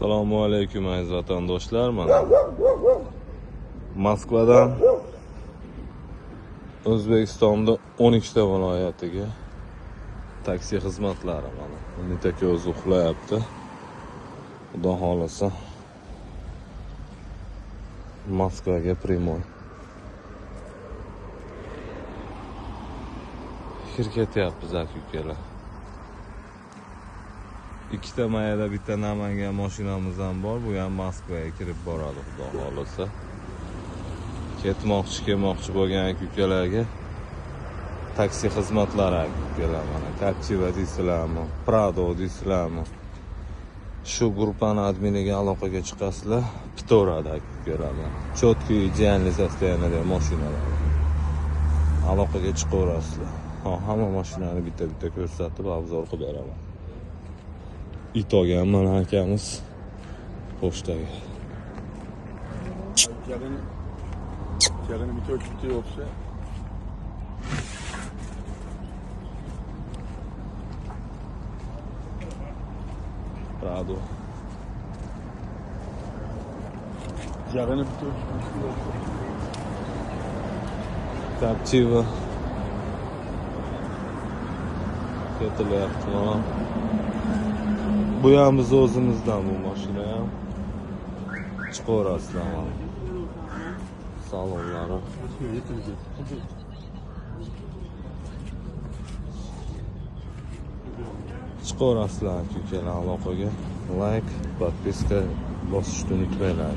Assalomu alaykum aziz vatandoshlar. Mana Moskvadan O'zbekistonda 12 ta viloyatiga taksi xizmatlari mana. Umid aka o'zi uxlayapti. Xudo xolasa Moskvaga primoy. Kir ketyapmiz aka ukalar. Ikkita mayada bitta Namangan mashinamiz ham bor. Bu ham Moskvaga kirib boradi xudo xolasa. Ketmoqchi, kelmoqchi bo'lgan aka ukalarga taksi xizmatlari aka ukalar mana Captiva deysizlarmi, Prado deysizlarmi? Shu gruppani adminiga aloqaga chiqasizlar, pitaveradi aka ukalar mana. Чёткий, идеальный состояние mashinalar. Aloqaga chiqaverasizlar. Ha, hamma mashinani bitta-bitta ko'rsatib, obzor qilib beraman. It olgan mana akamiz pochtaga. Kelini bitta o'chibdi yo'qsa. Prado. Kelini bitta o'chibdi yo'qsa. Captiva. Ketilyapti mana. Bu ham biz o'zimizdan, bu mashina ham. Chiqaverasizlar mana. Salonlari. Chiqaverasizlar aka ukalar aloqaga. Like, podpiska bosishni unutmanglar.